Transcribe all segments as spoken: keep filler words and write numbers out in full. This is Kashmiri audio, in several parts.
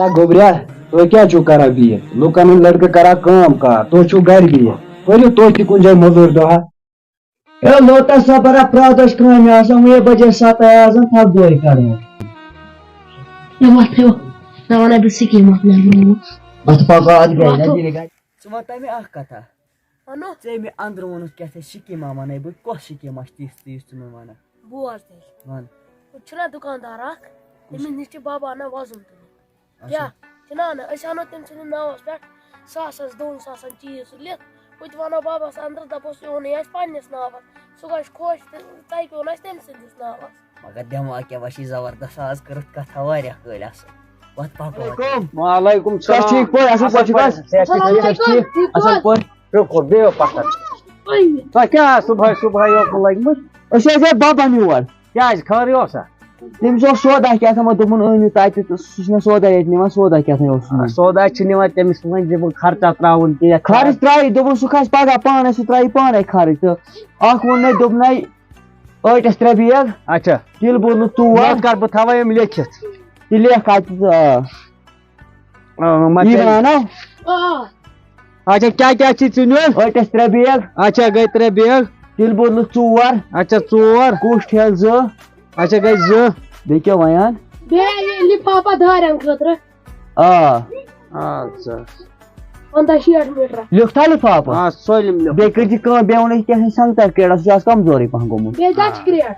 ہے گوٚبریا، تُہۍ کیٛاہ چھِو کران بِہِتھ؟ لُکن ہٕنٛدۍ لٔڑکہٕ کران کٲم کار، تُہۍ چھِو گرِ بِہِتھ۔ کٔرِو تُہۍ تہِ کُنہِ جایہِ مٔزوٗرۍ دۄہا۔ ہے لوٚت ہسا برا پرٛٮ۪تھ دۄہ چھِ کامہِ آسان، وۄنۍ بجے ستھ آے آسان تھپھ دورِ کرنہِ۔ ہے وۄتھ ہے وۄتھ، نہ وَنَے بہٕ سِکیٖم اَکھ مےٚ ووٚنمُت۔ اَتھ پَکو اَتھ گرِ، وۄتھ۔ نہ دِنہِ گرِ۔ ژٕ وَن تہٕ مےٚ اَکھ کَتھا۔ وَنو۔ ژےٚ مےٚ اَنٛدرٕ ووٚنُتھ کیٛاہ تھایہِ سِکیٖم ہا وَنَے بہٕ، کۄس سِکیٖم آسہِ تِژھ تہٕ یُس ژٕ مےٚ وَنَکھ؟ بوز تیٚلہِ۔ وَن۔ ہُتہِ چھُنہ دُکاندار اَکھ، تٔمِس نِش چھِ بابا اَنان وَزُم تُلِتھ۔ اچھا۔ کیٛاہ؟ چھِنہ اَنان؟ أسۍ اَنو تٔمۍ سٕنٛدِس ناوَس پٮ۪ٹھ ساسَس، دۄن ساسَن چیٖز سُہ لِتھ۔ ہُتہِ وَنو بابَس اَنٛدرٕ، دَپوس، "یہِ اوٚنُے اَسہِ پنٛنِس ناوَس۔" سُہ گژھِ خۄش تہٕ تۄہہِ پیوٚو نہٕ اَسہِ تٔمۍ سٕنٛدِس ناوَس۔ مگر دٮ۪ماغ کیٛاہ وَشی زبردست، آز کٔرٕتھ کَتھا واریاہ کٲلۍ اَصٕل۔ وَتھ پَکو۔ وعلیکم۔ وعلیکم السلام۔ ژٕ چھا ٹھیٖک پٲٹھۍ؟ اَصٕل پٲٹھۍ چھُکھ حظ؟ صحت چھا ٹھیٖک؟ اَصٕل پٲٹھۍ؟ شُکُر، بِہِو پَتھَر۔ تۄہہِ کیٛاہ صُبحٲے صُبحٲے اوسوٕ لٔگمٕتۍ؟ أسۍ حظ آے بَبَن یور۔ کیٛازِ، خٲرٕے اوسا؟ تٔمِس اوس سودا کیٛاہ تھامَتھ، دوٚپُن، "أنِو تَتہِ تہٕ سُہ چھُنہ سودا ییٚتہِ نِوان، سودا کیٛاہ تھام اوس سُہ نِوان؟" سودا چھِ نِوان تٔمِس، وۄنۍ دِمہٕ خرچہ ترٛاوُن کینٛہہ۔ خرٕچ ترٛایہِ، دوٚپُن، "سُہ کھسہِ پَگاہ پانَے، سُہ ترٛایہِ پانَے خرٕچ۔" تہٕ اَکھ ووٚن مےٚ، دوٚپنَے، "ٲٹِس ترٛےٚ بیگ۔" اچھا۔ تِلہٕ بوتلہٕ ژور۔ وۄنۍ کَر بہٕ تھاوَے یِم لیکھِتھ۔ تہِ لیکھ اَتہِ، آ۔ آ، مَہ یی تیٚلہِ۔ وَنو۔ آ۔ اچھا، کیٛاہ کیٛاہ چھِ ژےٚ نیُن؟ ٲٹِس ترٛےٚ بیگ۔ اچھا، گٔے ترٛےٚ بیگ۔ تِلہٕ بوتلہٕ ژور۔ اچھا، ژور۔ کوٚش ٹھیلہٕ زٕ۔ اچھا، گٔے زٕ۔ بیٚیہِ کیٛاہ وَنان؟ بیٚیہِ یہِ لِفافہ دارٮ۪ن خٲطرٕ۔ آ۔ اچھا۔ پنٛداہ شیٹھ میٖٹر۔ لیوٚکھ تھا لِفافہٕ؟ آ، سٲلِم لیوٚکھ۔ بیٚیہِ کٔرۍ زِ کٲم، بیٚیہِ ووٚن اَسہِ کیٛاہ چھِ سنٛگتر کرٛیٹ، سُہ چھُ آز کمزورٕے پہن گوٚمُت۔ بیٚیہِ دَچھِ کرٛیٹ۔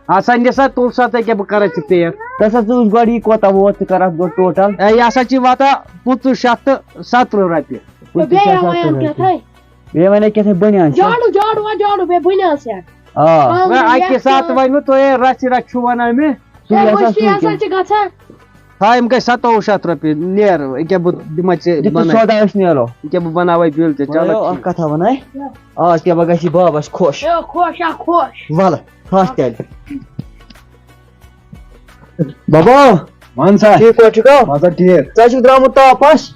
آ، سا نہِ سا، تُل سا، ژےٚ کیٛاہ بہٕ کرے ژےٚ پیک۔ تَس حظ ژٕ وٕچھ گۄڈٕ یہِ کوتاہ ووت، ژٕ کر اَتھ گۄڈٕ ٹوٹل۔ اے، یہِ ہسا چھِ واتان پٕنٛژٕہ شیٚتھ تہٕ ستترٕہ رۄپیہِ۔ پٕنٛژٕہ شیٚتھ بیٚیہِ وَنان ستترٕہ کیٛاہ رۄپیہِ۔ تھٲے؟ بیٚیہِ وَنے کیٛاہ تھٲے بٔنیان چھِ۔ جاڈو، جاڈو، آ، جاڈو، بیٚیہِ بٔنیان سٮ۪ٹ۔ آ۔ آ، وۄنۍ اَکہِ یَتھ ساتہٕ کیٛاہ؟ وَنہِ وٕ تۄہہِ، ہے، رَژھِ رَژھِ چھُو وَنان مےٚ۔ ہے، سُے ہسا مٔشی سُے ہسا کیٛاہ؟ چھِ گژھان۔ تھاے، یِم گٔے ستووُہ شیٚتھ رۄپیہِ، نیر، ییٚکیٛاہ بہٕ دِمے ژےٚ دِتُے بَنٲے۔ سودا، أسۍ نیرو۔ ییٚکیٛاہ بہٕ بَناوَے بِل تہِ، وَلہٕ چلو یو، اَکھ ٹھیٖک۔ کَتھا وَنَے۔ آز کیٛاہ بہٕ گژھِ بابَس خۄش۔ ہے، خۄش ہا خۄش۔ وَلہٕ، ٹھَس تیٚلہِ۔ بابا۔ وَن سا۔ ٹھیٖک پٲٹھۍ چھُکھا؟ وَن سا ٹھیٖک۔ ژٕ چھُکھ درٛامُت تاپَس؟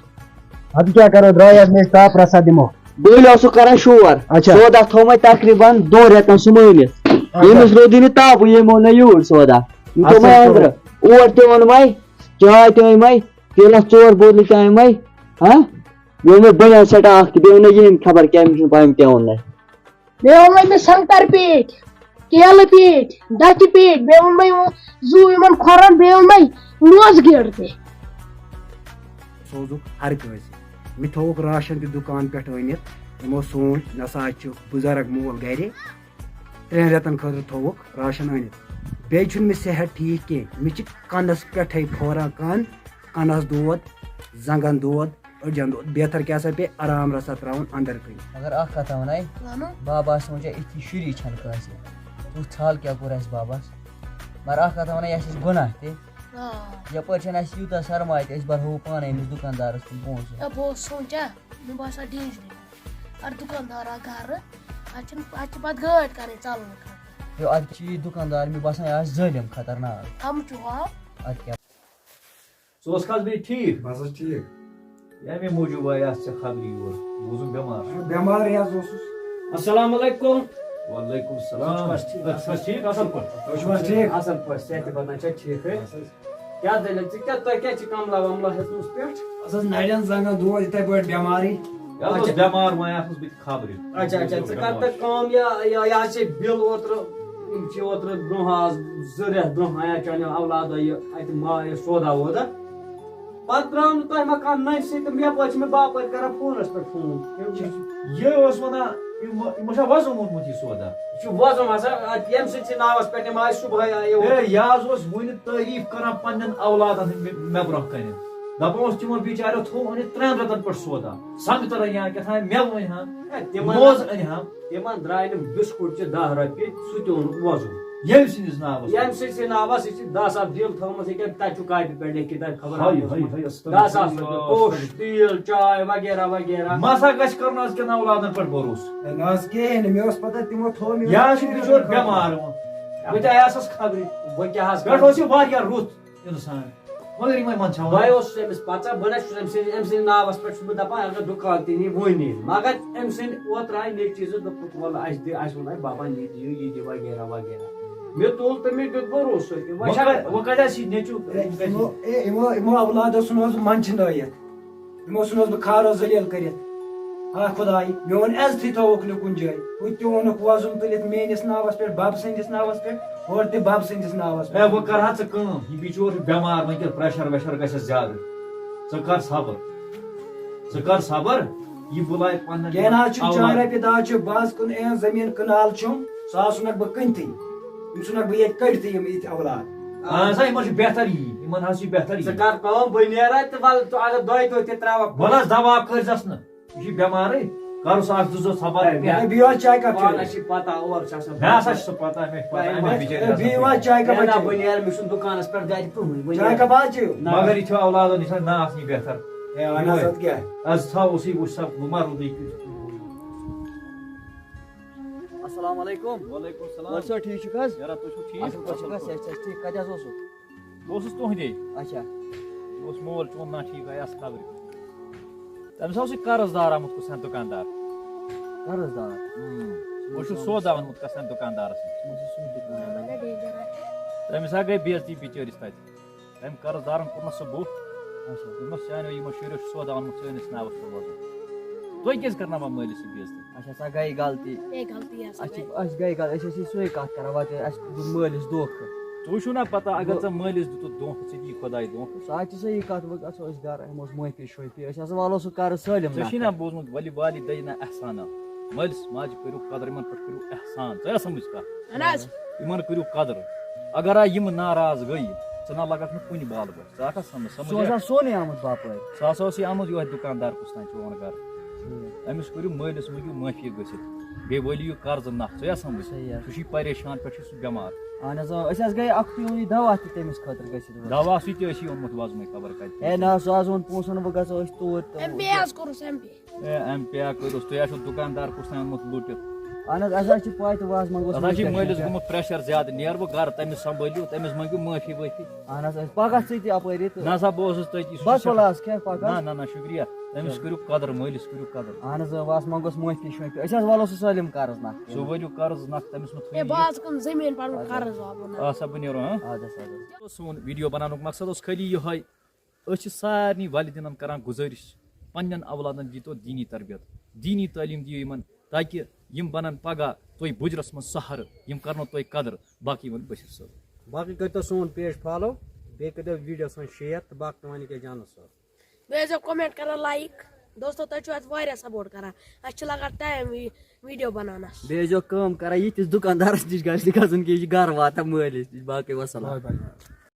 اَدٕ کیٛاہ کَرو، درٛاے حظ، مےٚ ٲسۍ تاپہٕ رَژھا دِمو۔ بٔلۍ اوسُکھ کران شور۔ اچھا۔ سودا تھوٚو مےٚ تقریٖباً دۄن رٮ۪تن سُہ مٲنِتھ۔ اچھا۔ ییٚمِس روٚدُے نہٕ تاپہٕ، ییٚمۍ اوٚن نہٕ یوٗرۍ سودا۔ یہِ تھوٚو اچھا، مےٚ اچھا۔ أنٛدرٕ۔ اور تہِ اوٚن مےٚ، چاے تہِ أنۍ مےٚ، تیٖلس ژور بوتلہٕ تہِ أنۍ مےٚ۔ ہاں؟ یہِ اوٚن مےٚ بٔنیان سٮ۪ٹا اکھ تہِ، بیٚیہِ اوٚن مےٚ یِہِنٛدِ خبر کَمہِ نِش، کَمہِ تہِ اوٚن مےٚ۔ مےٚ اوٚن وۄنۍ مےٚ سنٛگتر پیٖٹۍ، کیلہٕ پیٖٹۍ، دَچھِ پیٖٹۍ، بیٚیہِ اوٚن مےٚ یِمو زُو یِمن کھۄرن، بیٚیہِ اوٚن مےٚ موزٕ گیڈ تہِ۔ سوزُکھ ہر کٲنٛسہِ۔ مےٚ تھووُکھ راشن تہِ دُکان پٮ۪ٹھ أنِتھ۔ یِمو سوٗنچ، نسا چھُ بُزرگ مول گرِ۔ ترٛٮ۪ن رٮ۪تن خٲطرٕ تھووُکھ راشن أنِتھ۔ بیٚیہِ چھُنہٕ مےٚ صحت ٹھیٖک کینٛہہ۔ مےٚ چھِ کنس پٮ۪ٹھے پھوران کن، کنس دود، زنٛگن دود، أڈجن دود۔ بہتر کیٛاہ سا پیٚیہِ آرام رژھا ترٛاوُن اندر کُن۔ مگر اکھ کتھا ونے، وَنو۔ بابا سونچا یِتھی شُری چھنہٕ کٲنٛسہِ۔ تیُتھ حال کیٛاہ کوٚر اَسہِ بابس؟ مگر اکھ کتھا ونے، یہِ چھِ اَسہِ گۄناہ تہِ۔ آ۔ یپٲرۍ چھنہٕ اَسہِ یوٗتاہ سرمایہِ تہِ، أسۍ برہو پانے أمِس دُکاندارس کُن پونٛسہٕ۔ ہے، بہٕ اوسُس سونچان، مےٚ باسان ڈینجرے۔ اَتھ دُکاندار آو گرٕ، اَتھ چھِنہٕ، اَتھ چھِ پَتہٕ گٲڑۍ کَرٕنۍ ژَلنہٕ خٲطرٕ۔ ہے، اَتھ چھِ یہِ دُکاندار مےٚ باسان، یہِ آسہِ ظٲلِم خطرناک۔ کَم چھُ ہا؟ اَدٕ کیٛاہ؟ ژٕ اوسکھ حظ بیٚیہِ ٹھیٖک؟ بہٕ حظ چھُس ٹھیٖک۔ ییٚمے موٗجوٗب آیاس ژےٚ خبرِ یور، بوٗزُم بٮ۪مار چھُکھ۔ بٮ۪مارٕے حظ اوسُس۔ السلام علیکم۔ وعلیکم السلام۔ تُہۍ چھِو حظ ٹھیٖک؟ تُہۍ چھِو حظ ٹھیٖک؟ اَصٕل پٲٹھۍ؟ تُہۍ چھِو حظ ٹھیٖک؟ اَصٕل پٲٹھۍ، صحت تہِ بَنان چھا ٹھیٖکھٕے؟ اَصٕل۔ کیٛاہ دٔلیٖل؟ ژٕ کیٛاہ، تۄہہِ کیٛاہ چھِ کملا وملا ہیٚژمٕژ پٮ۪ٹھ؟ اَسہِ ٲس نَرٮ۪ن زنٛگن دود، یِتھَے پٲٹھۍ بٮ۪مارٕے۔ یہِ حظ اوس اچھا۔ بٮ۪مار، وۄنۍ آسنَس بہٕ تہِ خبرِ۔ اچھا، اچھا، ژٕ کر تہٕ کٲم، یہِ، یہِ، یہِ حظ چھِ بِل اوترٕ، یِم چھِ اوترٕ برٛونٛہہ آز زٕ رٮ۪تھ برٛونٛہہ آیہِ چانیو اولادو یہِ اَتہِ ما-، یہِ سودا وودا۔ پتہٕ درٛاو نہٕ تۄہہِ ما کانٛہہ نَنہِ سۭتۍ تہٕ یپٲرۍ چھِ مےٚ باپٲرۍ کران فونس پٮ۪ٹھ فون۔ یہِ اوس وَنان، یِمو، یِمو چھا وۄزُم اوٚنمُت یہِ سودا؟ یہِ چھُ وۄزُم ہسا، اَتہِ ییٚمہِ سٕنٛدۍ سٕے ناوَس پٮ۪ٹھ یِم آیہِ صُبحٲے آیہِ یور۔ ہے، یہِ حظ اوس وُنہِ تعریٖف کران پننٮ۪ن اولادن ہٕنٛدۍ مےٚ، مےٚ برٛونٛہہ کنہِ۔ دَپان اوس، تِمو بِچاریو تھوٚو أنِتھ ترٛٮ۪ن رٮ۪تن پٮ۪ٹھ سودا۔ سنٛگترا یا کیٛاہ تام مےٚ ؤنۍ ہا۔ ہے، تِمن موزٕ أنۍ ہا۔ تِمن درٛاے نہٕ بِسکوٗٹ چہِ دَہ رۄپیہِ، سُہ تہِ اوٚنُکھ وۄزُم۔ ییٚمہِ سٕنٛدِس ناوَس ییٚمہِ پٮ۪ٹھ۔ سٕنٛدِس ناوَس، یہِ چھِ دَہ ساس دِل تھٲومٕژ، ییٚکیٛاہ تَتہِ چھُ کاپی پٮ۪ٹھ لیکھِتھ، تَتہِ خبر ہاے، اَتھ ہاے، منٛز۔ ہاے، استغفر دَہ ساس رۄپیہِ، اللہ، کوٚش، استغفر۔ تیٖل، چاے وغیرہ وغیرہ۔ مَسا گژھِ کَرُن آز کٮ۪ن اولادَن پٮ۪ٹھ بھروسہٕ۔ ہے، نہ حظ، کِہیٖنۍ نہٕ، مےٚ اوس پَتہ تِمو تھوٚو مےٚ۔ یہِ حظ چھُ بِچور بٮ۪مار وۄنۍ۔ بہٕ تہِ آیاسَس خبرِ۔ وۄنۍ کیٛاہ حظ پٮ۪ٹھ کَرٕ؟ اوس یہِ واریاہ رُت اِنسان۔ مگر یِمَے منٛدچھاوان۔ بہٕ اوسُس أمِس پَژا، بہٕ نہ چھُس أمۍ سٕنٛدِ، أمۍ سٕنٛدِ ناوَس پٮ۪ٹھ چھُس بہٕ دَپان، اگر دُکان تہِ نی، وۄنۍ نی۔ مگر أمۍ سٕنٛدِ اوترٕ آیہِ نیٚچی زٕ، دوٚپُکھ، وَلہٕ اَسہِ دِ، اَسہِ ووٚن، اَسہِ بابا، یہِ دِیِو، یہِ دِ وغیرہ وغیرہ۔ مےٚ تُل تہٕ مےٚ دیُت بھروسہٕ۔ وۄنۍ وۄنۍ چھا کَتہِ، وۄنۍ کَتہِ آسہِ یہِ نیٚچوٗ؟ اے، یِمو، اے، یِمو، یِمو اولادو ژھُنہوس بہٕ منٛدچھنٲیِتھ۔ یِمو ژھُنہوس بہٕ خارو ذلیل کٔرِتھ۔ ہا خۄداے، میون عزتھٕے تھووُکھ نہٕ کُنہِ جایہِ۔ ہُتہِ تہِ ووٚنُکھ وۄزُم تُلِتھ میٲنِس ناوَس پٮ۪ٹھ، بَب سٕنٛدِس ناوَس پٮ۪ٹھ، ہورٕ تہِ بَب سٕنٛدِس ناوَس اے، پٮ۪ٹھ۔ وۄنۍ کَر حظ ژٕ کٲم؟ یہِ بِچور چھُ بٮ۪مار، وۄنۍ کیٛاہ pressure ویشر گژھٮ۪س زیادٕ؟ ژٕ کَر صبر، ژٕ کَر صبر۔ یہِ بُلایہِ پنٛنٮ۪ن کینٛہہ نہ حظ چھُنہٕ، چار اولادَن۔ رۄپیہِ دَہ چھُ، بہٕ حظ کٕنہٕ، اے، زٔمیٖن کنال چھُم، سُہ حظ ژھٕنَکھ بہٕ کٕنتھٕے۔ یِم ژھٕنَکھ بہٕ ییٚتہِ کٔڑتھٕے، یِم یِتھۍ اولاد۔ اہن سا، یِمن چھُ بہتر یی، یِمن حظ چھُ بہتر یی۔ ژٕ کر کٲم، بہٕ نیرٕ اَتہِ تہٕ وَلہٕ ژٕ اگر دۄیہِ دۄہہِ تہِ ترٛاوَکھ۔ وَلہٕ حظ، دوا کٔرۍزٮ۪س نہٕ، یہِ چھُ بٮ۪مارٕے، کَرُس اَکھ زٕ زٕ خبر ہے، کینٛہہ۔ ہے، بِہِو حظ چاے کَپ پانَس چیٚیِو۔ چھِ پَتہ، اورٕ چھِ آسان مےٚ ہسا چھِ سُہ پَتہ، مےٚ چھِ پَتہ، ہے، اَمہِ وۄنۍ بِچٲرۍ ہے، آسان بِہِو پَتہ۔ حظ چاے کَپ ہے، نہ، چیٚیِو۔ بہٕ نیرٕ، مےٚ چھُنہٕ دُکانَس پٮ۪ٹھ گَرِ کٕہٕنۍ، بہٕ چاے نیرٕ۔ کَپ حظ چیٚیِو۔ نہ۔ مگر یہِ چھُ اولادَن نِش نہ آسنٕے بہتر۔ ہے، اَہَن حظ، اَدٕ کیٛاہ؟ از تھاو اوسُے وٕچھ سا، بہٕ ما روٗدُے۔ السلام علیکم۔ وعلیکم السلام۔ وۄنۍ چھِو ٹھیٖک چھِکھ حظ؟ یارا، تُہۍ چھِو ٹھیٖک؟ اَصٕل پٲٹھۍ چھِکھ حظ؟ صحت چھا ٹھیٖک؟ کَتہِ حظ اوسُکھ؟ بہٕ اوسُس تُہنٛدے۔ اچھا۔ مےٚ اوس مول چون نا ٹھیٖک، آیہِ اَسہِ خبرِ۔ تٔمِس اوس یہِ قرض دار آمُت کُس تام دُکاندار۔ قرض دار؟ اۭں۔ مےٚ اوس یہِ سودا اوٚنمُت کُس تام دُکاندارَس نِش۔ مےٚ اوس یہِ سودا دُکاندار۔ تٔمِس ہا گٔے بے عزتی بِچٲرِس تَتہِ۔ تٔمۍ قرض دارَن کوٚرمَس سُہ بُتھ۔ اچھا۔ دوٚپمَس، "چانیو یِمو شُریو چھُ سودا اوٚنمُت چٲنِس ناوَس پٮ۪ٹھ وۄزُل۔ تُہۍ کیٛازِ کرناوان مٲلِس یہِ بے عزتی؟" اچھا، سۄ گٔے غلطی۔ گٔے غلطی حظ، اَسہِ چھِ، گٔے۔ اَسہِ گٔے غلطی، أسۍ ٲسۍ سُے کَتھ کران، وَتہِ اَسہِ دیُت مٲلِس دھوکہٕ۔ ژٕ وٕچھِو نا پَتہ، اگر بہٕ ژےٚ مٲلِس دیُتُتھ دھوکہٕ، ژٕ دِیہِ خۄداے دھوکہٕ۔ سۄ حظ چھِ صحیح کَتھ، وۄنۍ گژھو أسۍ گَرٕ، ہٮ۪موس معٲفی شٲفی، أسۍ ہسا والو سُہ قرض سٲلِم ژےٚ چھُے نَکھٕ۔ نا بوٗزمُت، وَلِ والدینَ احسانہ، مٲلِس ماجہِ کٔرِو قدر، یِمَن پٮ۪ٹھ کٔرِو احسان، ژٕ ٲسَکھ سَمٕجھ کَتھ؟ اہن حظ۔ یِمَن کٔرِو قدر، اگر آ یِم ناراض گٔے، ژٕ نہ لَگَکھ نہٕ کُنہِ بالہٕ بَچ۔ ژٕ آکھا سَمٕجھ، سَمٕجھ سُہ اوس یا؟ آسان سونُے آمُت باپٲرۍ۔ سُہ ہسا اوس یہِ آمُت یِہوٚے دُکاندار کُس تام چون گرٕ۔ ٹھیٖک۔ أمِس کٔرِو مٲلِس مٲنٛگِو معٲفی گٔژھِتھ۔ بیٚیہِ وٲلِو یہِ قرضہٕ نکھ، ژٕ یا سَمٕجھ؟ صحیح حظ۔ سُہ چھُے پریشان، پٮ۪ٹھ چھُے سُہ بٮ۪مار۔ اہن حظ، آ، أسۍ حظ گٔے اَکھتُے اوٚن یہِ دوا تہِ تٔمِس خٲطرٕ گٔژھِتھ وۄنۍ۔ دوا سۭتۍ تہِ ٲسی اوٚنمُت وۄزمٕے خبر کَتہِ۔ ہے نہ، سُہ حظ اوٚن پونٛسَن، وۄنۍ گژھو أسۍ توٗرۍ تہٕ ایم پے حظ کوٚرُس، ایم پے۔ اے، ایم پے ہا کٔرِس، تُہۍ آسِو دُکاندار کُس تام اوٚنمُت لُٹِتھ۔ اہن حظ، اَسہِ حظ چھِ پَے تہٕ وَس منٛگوس اَتھ حظ چھِ مٲفی مٲلِس کیٛاہ۔ گوٚمُت پرٛیشَر زیادٕ، نیر بہٕ گرٕ، تٔمِس سنبھٲلِو، تٔمِس مٲنٛگِو معٲفی وٲفی۔ اہن حظ، أسۍ پَکھ اَتھ سۭتی اَپٲری تہٕ نہ سا، بہٕ اوسُس تٔتی، سُہ بَس چھُ وَلہٕ حظ، کھٮ۪کھ پَکھ حظ۔ نہ، نہ، نہ، شُکریہ۔ تٔمِس چلو۔ کٔرِو قدر، مٲلِس کٔرِو قدر۔ اہن حظ، اۭں، وَس منٛگوس معٲفی شٲفی۔ أسۍ حظ والو سُہ سٲلِم قرض نَکھ۔ سُہ ؤلِو قرض نَکھ، تٔمِس مہ ہے، تھٲیِو بہٕ یہِ۔ حظ کٕنہٕ زٔمیٖن پَنُن قرض والُن۔ آ سا، بہٕ نیرو، ہاں؟ اَدٕ حظ، اَدٕ حظ۔ سون ویٖڈیو بَناونُک مقصد اوس خٲلی یِہوٚے۔ أسۍ چھِ سارنٕے والدینن کران گُزٲرِش، پننٮ۪ن اولادن دیٖتو دیٖنی تربیت، دیٖنی تعلیٖم دِیِو یِمن، تاکہِ یِم بنن پگاہ تۄہہِ بُجرس منٛز سہارٕ، یِم کرنو تۄہہِ قدر۔ باقٕے ووٚن بشیٖر صٲب۔ باقٕے کٔرۍتو سون page follow، بیٚیہِ کٔرۍتو video سٲنۍ share تہٕ باقٕے تہِ وَنہِ کیٛاہ جانو صٲب۔ بیٚیہِ ٲسۍزیو comment کران، like۔ دوستو، تۄہہِ چھُو اَسہِ واریاہ support کران، اَسہِ چھِ لگان time وی-، video بناونس۔ بیٚیہِ ٲسۍزیو کٲم کران، یِتھِس دُکاندارس نِش گژھِ نہٕ گژھُن کینٛہہ، یہِ چھُ گرٕ واتان مٲلِس نِش۔ باقٕے وسلام۔ باے باے۔